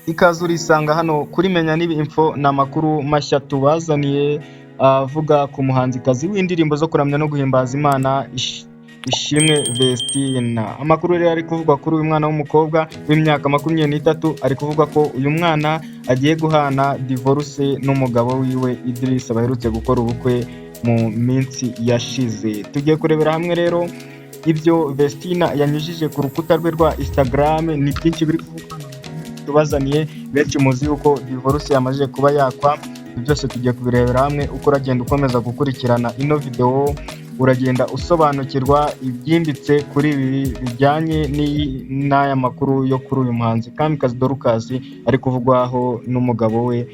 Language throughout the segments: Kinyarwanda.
Ikaze urisanga hano kuri Menya Nibi Info, ni amakuru mashya tubazaniye avuga ku muhanzikazi w'indirimbo zo kuramya no guhimbaza Imana, Ishimwe Vestine. Amakuru rero ari kuvugwa kuri uyu mwana w'umukobwa w'imyaka 23, ari kuvuga ko uyu mwana agiye guhana divorce n'umugabo wiwe Idris baherutse gukora ubukwe mu minsi yashize. Tugiye kurebera hamwe rero ibyo Vestine yanyujije ku rukuta rwe rwa Instagram, ni byinshi biri kuvugwa tubazaniye. Benshi muzi yuko divorce yamaze kuba yakwa. Ibyo byose tugiye kubirebera hamwe. Uko uragenda ukomeza gukurikirana ino video, uragenda usobanukirwa ibyimbitse kuri ibi bijyanye n'aya makuru yo kuri uyu muhanzi Kamikazi Dorcas ari kuvugwaho n'umugabo we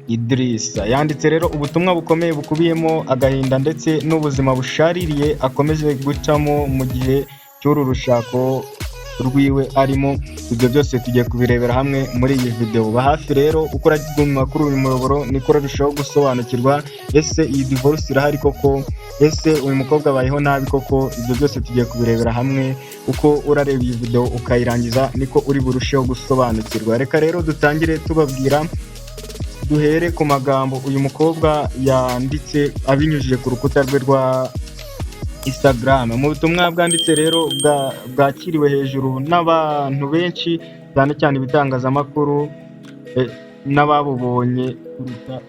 Idrissa. Yanditse rero ubutumwa bukomeye bukubiyemo agahinda ndetse n'ubuzima bushaririye akomeje gucamo mu gihe cy'uru rushako rwiwe arimo. Ibyo byose tugiye kubirebera hamwe muri iyi video. Ba hafi rero, uko uraguma kuri uyu muyoboro niko urarushaho gusobanukirwa: ese iyi divorce irahari koko? Ese uyu mukobwa abayeho nabi koko? Ibyo byose tugiye kubirebera hamwe. Uko urareba iyi video ukayirangiza, niko uri burusheho gusobanukirwa. Reka rero dutangire tubabwira, duhere ku magambo uyu mukobwa yanditse abinyujije ku rukuta rwe rwa Instagram. Mu butumwa bwanditse rero bwakiriwe hejuru n'abantu benshi, cyane cyane ibitangazamakuru n'ababubonye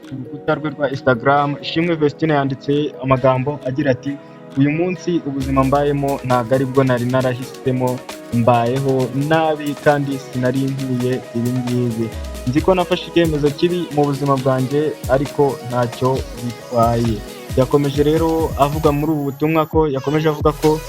ku rukuta rwe rwa Instagram, Ishimwe Vestine yanditse amagambo agira ati: "Uyu munsi ubuzima mbayemo ntabwo aribwo nari narahisemo. Mbayeho nabi kandi sinari nkwiye ibi ngibi. Nzi ko nafashe icyemezo kibi mu buzima bwanjye, ariko ntacyo bitwaye." Yakomeje rero avuga muri ubu butumwa ko yakomeje avuga ko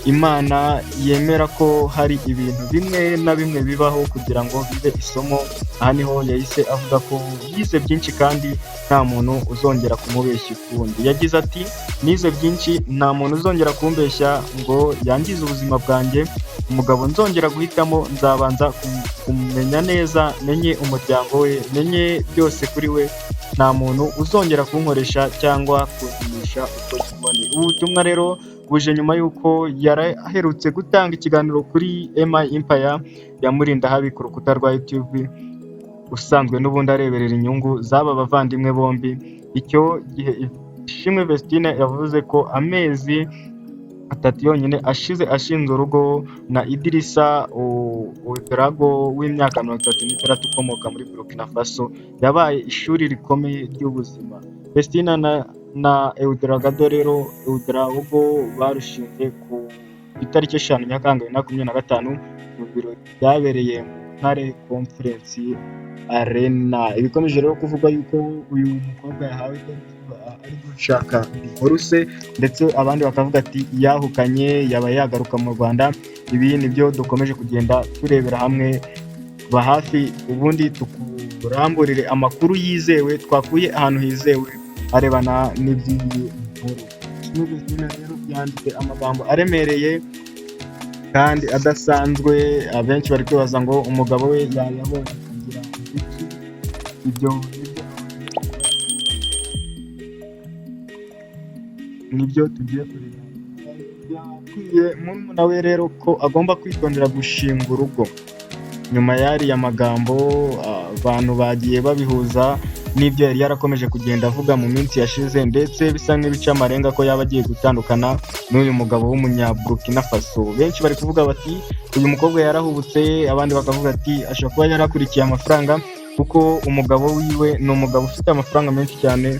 Imana yemera ko hari ibintu bimwe na bimwe bibaho kugira ngo bibe isomo. Aha niho yahise avuga ko yize byinshi kandi nta muntu uzongera kumubeshya ukundi. Yagize ati: "Nize byinshi, nta muntu uzongera kumbeshya ngo yangize ubuzima bwanjye. Umugabo nzongera guhitamo nzabanza kumenya neza, menye umuryango we, menye byose kuri we. Nta muntu uzongera kunkoresha cyangwa kunkinisha uko yiboneye." Ubu butumwa rero buje nyuma y'uko yari aherutse gutanga ikiganiro kuri MI Empire ya Murindahabi ku rukuta rwa YouTube, usanzwe n'ubundi areberera inyungu z'aba bavandimwe bombi. Icyo gihe Ishimwe Vestine yavuze ko amezi 3 yonyine ashize ashinze urugo na Idrissa Ouedraogo w'imyaka 36 ukomoka muri Burkina Faso yabaye ishuri rikomeye ry'ubuzima. Vestine na Ouedraogo rero, Ouedraogo, barushinze ku itariki 5 Nyakanga 2025 mu birori byabereye mu Ntare Conference Arena. Ibikomeje rero kuvuga yuko uyu mukobwa yahawe ari gushaka divorce, ndetse abandi bakavuga ati yahukanye, yaba yagaruka mu Rwanda. Ibi nibyo dukomeje kugenda turebera hamwe. Ba hafi, ubundi tukuramburire amakuru yizewe twakuye ahantu hizewe arebana n'iby'iyi nkuru. Ishimwe Vestine rero yanditse amagambo aremereye kandi adasanzwe. Abenshi bari kwibaza ngo umugabo we yayabonye agira iki? Ibyo nibyo tugiye kureba. Yabwiye murumuna we rero ko agomba kwitondera gushinga urugo. Nyuma y'ariya magambo, abantu bagiye babihuza n'ibyo yari yarakomeje kugenda avuga mu minsi yashize, ndetse bisa nk'ibica amarenga ko yaba agiye gutandukana n'uyu mugabo w'umunya Burkina Faso. Benshi bari kuvuga bati uyu mukobwa yarahubutse, abandi bakavuga ati ashobora kuba yarakurikiye amafaranga, kuko umugabo wiwe ni umugabo ufite amafaranga menshi cyane,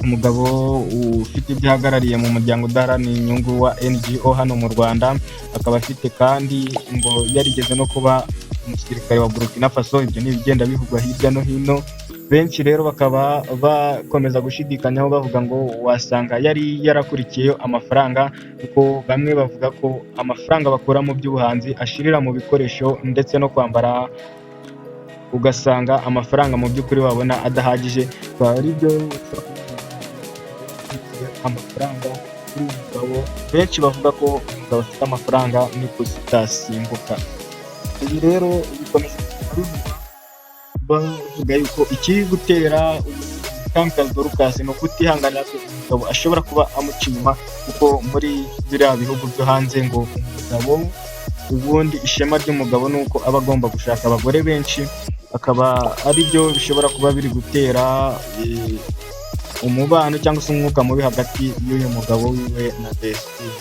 umugabo ufite ibyo ahagarariye mu muryango udaharanira inyungu wa NGO hano mu Rwanda, akaba afite kandi ngo yarigeze no kuba umusirikare wa Burkina Faso. Ibyo ni ibigenda bivugwa hirya no hino. Benshi rero bakaba bakomeza gushidikanyaho, bavuga ngo wasanga yari yarakurikiye amafaranga, kuko bamwe bavuga ko amafaranga bakura mu by'ubuhanzi ashirira mu bikoresho ndetse no kwambara, ugasanga amafaranga mu by'ukuri wabona adahagije. Akaba ari byo amafaranga kuri uyu mugabo. Benshi bavuga ko umugabo afite amafaranga n'ipusi itasimbuka. Ibi rero bikomeje bivugwa, bavuga yuko ikiri gutera Kamikazi Dorcas ni ukutihanganira ko umugabo ashobora kuba amuca inyuma, kuko muri biriya bihugu byo hanze ngo umugabo Ubundi ishema ry'umugabo ni uko aba agomba gushaka abagore benshi, akaba ari byo bishobora kuba biri gutera umubano cyangwa se umwuka mubi hagati y'uyu mugabo wiwe na Vestine.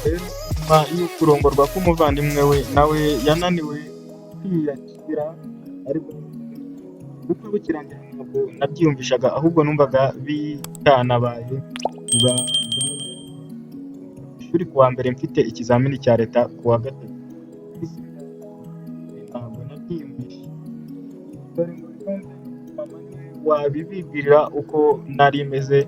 Rero nyuma yo kurongorwa k'umuvandimwe we, nawe yananiwe kwiyakira, ariko ubukwe bukirangira ntabwo nabyiyumvishaga, ahubwo numvaga bitanabaye. Ishuri ku wa mbere, mfite ikizamini cya leta ku wa gatatu, ntabwo nabyiyumvishe. Dore ngo bikunze, mama niwe wabibibwirira uko nari meze.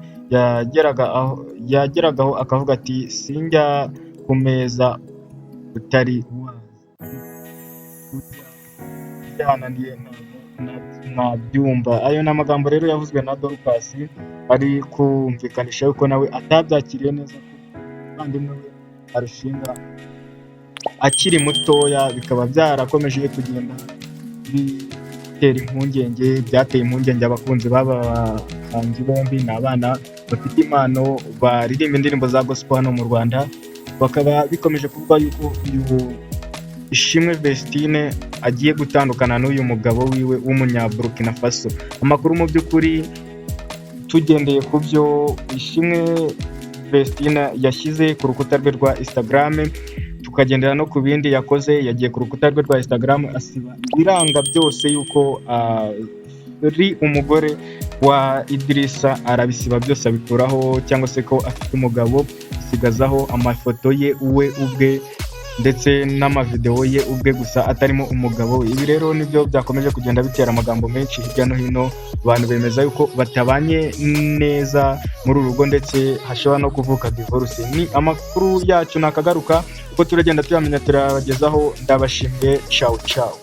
Yageragaho akavuga ati: "Sinjya ku meza utari waza." Byananiye, ntabwo nabyumva. Ayo ni amagambo rero yavuzwe na Dorcas, ari kumvikanisha yuko nawe atabyakiriye neza ko umuvandimwe we arushinga akiri mutoya, bikaba byarakomeje kugenda bitera impungenge. Byateye impungenge abakunzi b'aba bahanzi bombi. Ni abana bafite impano, baririmba indirimbo za gospel hano mu Rwanda. Bakaba bikomeje kuvuga yuko uyu Ishimwe Vestine agiye gutandukana n'uyu mugabo wiwe w'Umunyaburukina Faso. Amakuru mu by'ukuri, tugendeye ku byo Ishimwe Vestine yashyize ku rukuta rwe rwa Instagram, tukagendera no ku bindi yakoze, yagiye ku rukuta rwe rwa Instagram asiba ibiranga byose yuko ari umugore wa Idrissa, arabisiba byose, abikuraho, cyangwa se ko afite umugabo, asigazaho amafoto ye we ubwe ndetse n'amavidewo ye ubwe gusa atarimo umugabo we. Ibi rero nibyo byakomeje kugenda bitera amagambo menshi hirya no hino. Abantu bemeza yuko batabanye neza muri uru rugo, ndetse hashobora no kuvuka divorce. Ni amakuru yacu nakagaruka, uko turagenda tuyamenya turabagezaho. Ndabashimiye, ciao ciao.